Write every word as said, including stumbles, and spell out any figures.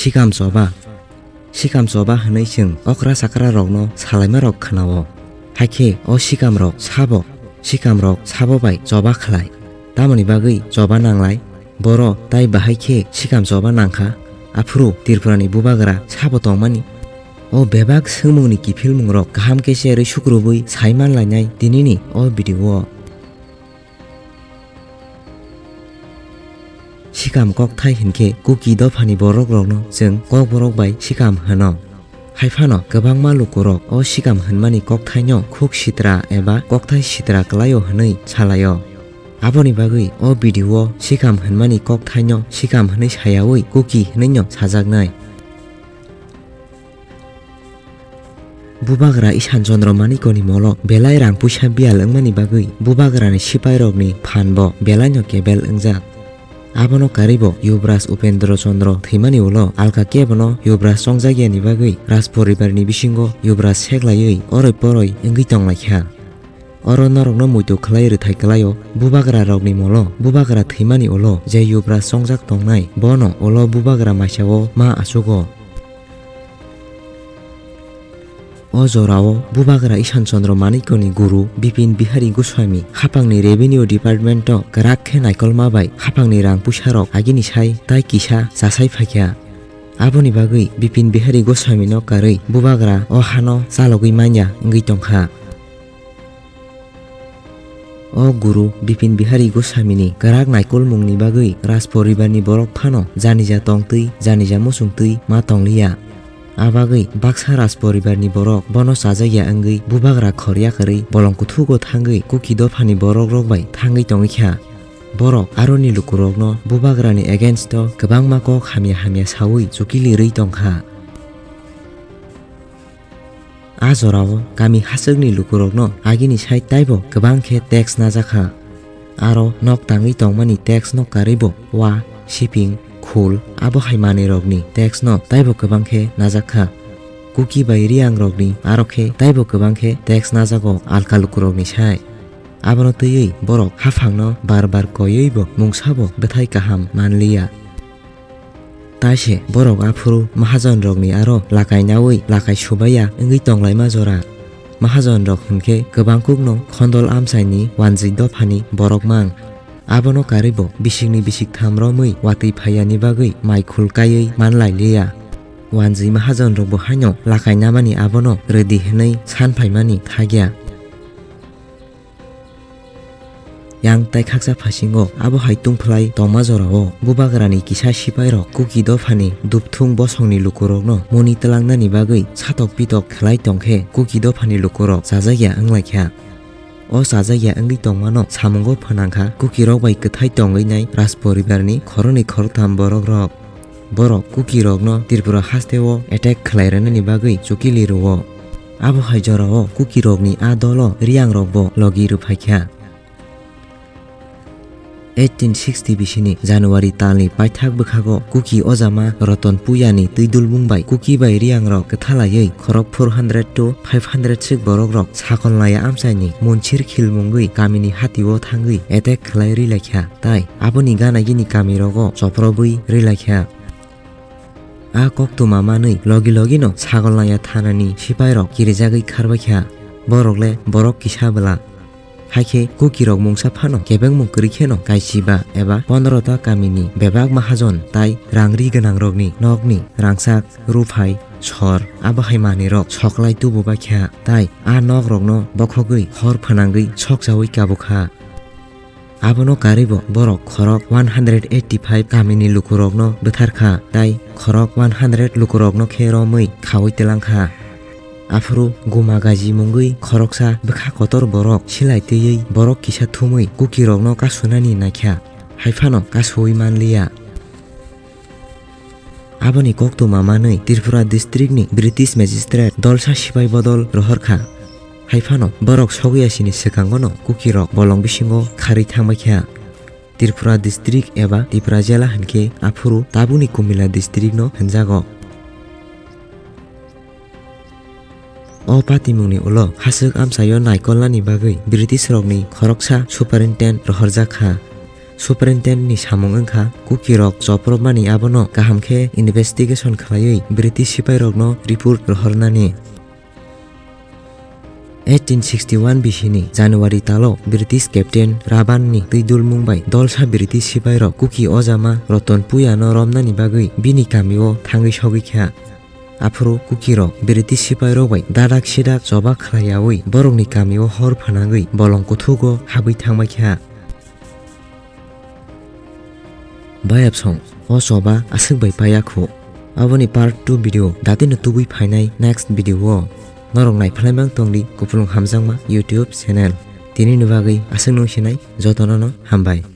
Sikam choba. Sikam choba hwnwi chwng okra chakra rokno salaima rok khwnao. Hakhe o sikam rok sabo, sikam rok sabo bai choba khlai. Tamoni bagwi choba nanglai. Boro tai bahai khe sikam choba nangkha. Aphuru Tripura ni bubagra sabo tongmani. O bebak swngmung ni kiphilmung rok kaham khe cherwi sukrubwi sai manlainai tinini o video o. Sikam kokthai hinkhe Kuki dophani borok rokno chwng Kokborok bai sikam hwno. Haiphano kwbangma lukurok o sikam hwnmani kokthaino khuk sitra eba kokthai sitra kwlaio hwnwi salaio. Aboni bagwi o video o sikam hwnmani kokthaino sikam hwnwi sayaui Kuki hwnwino sajaknai. Bubagra Ishan Chandra Manikoni molo belai rang puisa biyal wngmani bagwi bubagrani sipairokni phanbo belaino kebel wngjak. Abono karwibo Yuvraj Upendra Chandra thwimani ulo alka kebono Yuvraj chongjakyani bagwi Rajporibarni bisingo Yuvraj seklaiwi oroi poroi wngwi tonglaikha. Oro norokno muitu khlai rwthai kwlaio, bubagra rokni molo bubagra thwimani ulo je Yuvraj chongjak tongnai, bono ulo bubagra maisao ma achugo. O jorao bubagra Ishan Chandra Manikoni guru Bipin Bihari Goswami haphangni revenue department o kwrak khe naikolma bai haphangni rang puisa rok agini sai tai kisa chasai phaikha. Aboni bagwi Bipin Bihari Goswami no karwi bubagra o hano chalogwi manya wngwi tongkha. O guru Bipin Bihari Goswami ni kwrak naikolmung ni bagwi Rajporibar ni borok phano janija tongtwi janija muchungtwi ma tongliya. A bagwi baksa Rajporibar ni borok bono chajakya wngwi bubagra khor yakarwi bolong kuthugo thangwi Kuki dophani borok rok bai thangwi tongwi kha. Borok aroni lukurokno bubagrani against o kwbangma kok hamya hamya saui chukili rwi tongkha. A jorao kami hachwkni lukurokno agini sai taibo kwbang khe tax najakha. Aro nok tangwi tongmani tax no karwibo wa, siping, khul, abo hai manwirokni tax no taibo kwbang khe najakha. Kuki bai Riyangrokni aro khe taibo kwbang khe tax najago alka lukurokni sai. Abono twiwi borok haphangno bar bar koiwibo mungsabo bwthai kaham manliya. Taise borok aphuru mahajonrokni aro lakai naui lakai subaiya wngwi tonglaima jora. Mahajonrok hwnkhe kwbangkukno khondol amchaini wanjwi dophani borok mang. Abono karwibo bisikni bisik tham romwi watwi phaiyani bagwi mai khul kaiwi manlailiya. Wanjwi mahajonrokbo haino lakai namani abono rwdi hwnwi san phaimani thagya. Yang tai khaksa phasingo abo hai tungphlai tongma jorao bubagrani kisa sipairok Kuki dophani Dupthung bosongni lukurokno muni twlangnani bagwi satok pitok khlai tongkhe Kuki dophani lukurok chajakya wnglaikha. O chajakya wngwi tongmano samungo phwnangkha Kukirok bai kwthai tongwi nai Rajporibarni khoroknwi khoroktham borokrok. Borok Kukirokno Tripura hasteo attack khlai rwnani bagwi chukili rwo. Abo hai jorao Kukirokni a dolo Riyangrokbo logi rwphaikha. Eighteen sixty bisini January talni paithak bwkhago Kuki ojama Roton Puyani twidulmung bai Kuki bai Riyangrok kwthalaiwi khorok four hundred to five hundred sik borokrok Sakolnaya amchaini Munchir Khil mungwi kamini hatio thangwi attack khlai rwlaikha, tai aboni gana gini kamirogo choprobwi rwlaikha. A koktwma manwi logi logino Sakolnaya thanani sipairok kirijagwi kharbaikha. Borok le borok kisa bwla. Haikhe Kukirok mungsa phano kebengmung kwrwi kheno kaichiba eba pondro ta kamini bebak mahajon tai rang ri gwnangrokni nokni rangchak, ruphai, sor, abo hai manwirok soklai tububaikha, tai a nokrokno bokhogwi hor phwnangwi sokchaui kabukha. Abono karwibo borok khorok one hundred eighty five kamini lukurokno bwtharkha, tai khorok one hundred lukurokno khe romwi khaui twlangkha. Aphuru guma gaji mungwi khoroksa bwkha kotor borok silai twiwi borok kisa thumwi Kukirokno kasunani naikha, haiphano kasuui manliya. Aboni koktwma manwi Tripura district ni British magistrate dolsa sipai bodol rohorkha. Haiphano borok sogwi asini swkangono Kukirok bolong bisingo kharwi thangbaikha. Tripura district eba Tripura jela hinkhe aphuru tabukni Kumila district no hinjago. O patimungni ulo hachwk amchaio naikolnani bagwi British rokni khoroksa superintendent rohorjak kha. Superintendent ni samung wngkha Kuki rok chopropmani, abono kaham khe investigation khlaiwi British sipai rokno report rohornani. Eighteen sixty one bisini January talo British Captain Raban ni twi dulmung bai dolsa British sipai rok Kuki ojama Roton Puya no romnani bagwi bini kamio thangwi sogwi kha. Aphuru Kuki rok British sipai rok bai dadak sidak choba khlaiyawi borokni kamio hor phanangwi bolong kuthugo habwi thangbai kha. Bayapsong, o choba aswk bai paya khu. Aboni part two video datino tubui phainai next video o. Norok naiphlai mang tongdi kupulung hamjakma YouTube channel. Tinini bagwi aswk nung sinai jotono no hambai.